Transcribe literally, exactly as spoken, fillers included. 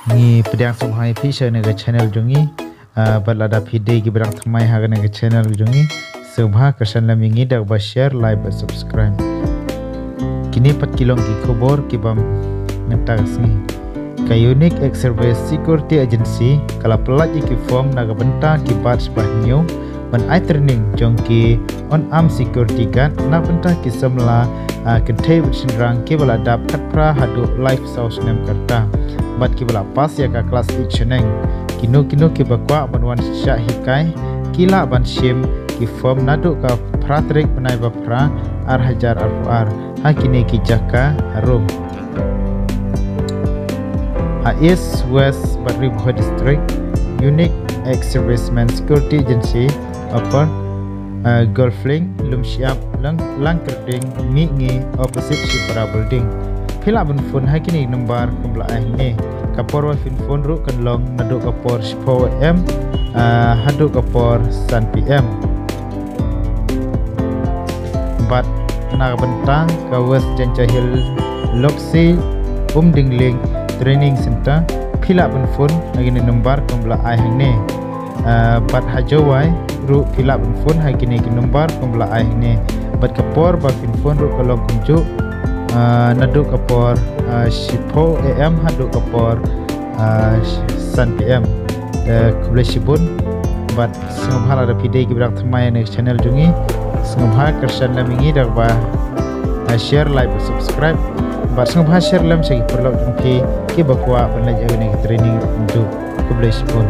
Ngi pdiang sngewbha ïa phi sha kane ka channel jong ngi. Ah, bad lada phi dei kiba dang thymmai ha kane ka channel jong ngi, sngewbha kyrshan lem ïa ngi da kaba share, like bad subscribe. Kine pat ki long ki khubor kiba mynta ka sngi. Ka Unique Ex-Service Security Agency ka la pyllait ïa ki form na ka bynta ki batch ba hynñiew ban ai training jong ki unarmed security guard na ka bynta ki samla, ah, kynthei bad shynrang kiba la dap khatphra haduh laiphew saw snem ka rta bad kiba la pass ïa ka class eight shaneng. Kino kino kiba kwah ban wan shah hikai ki lah ban shim ki form naduh ka phra tarik bnai ba phra ar hajar arphew ar ha kine ki jaka harum. Ha East, West bad Ri Bhoi District, Unique Ex-Servicemen Security Agency, Upper, uh, Golf Link, Lumshyiap, Lang, Langkyrding, Mihngi, opposite Shipara Building. Phi lah ban phone ha kine ki number kumba la ai hangne. Ka por ba phin phone ruh kan long naduh ka por shiphew A M, uh, haduh ka por san P M. Bad na ka bynta ka West Jaintia Hills Lokshi Umdingling Training Center, phi lah ban phone ha kine number kumba la ai hangne. Ah, bad ha Jowai ruh phi lah ban phone ha kine ki number kumba la ai hangne. Bad ka por ba phin phone ruh ka long kumjuh, ah, naduh ka por, ah, shiphew A M haduh ka por, ah, san P M. Eh, khublei shibun. Bad sngewbha lada phi dei kiba dang thymmai ïa kane ka channel jong ngi, sngewbha kyrshan lem ïa ngi da kaba, ah, share, like bad subscribe. Bad sngewbha share lem sha ki paralok jong phi kiba kwah ban leit ïa kane ka training ruh kumjuh. Khublei shibun.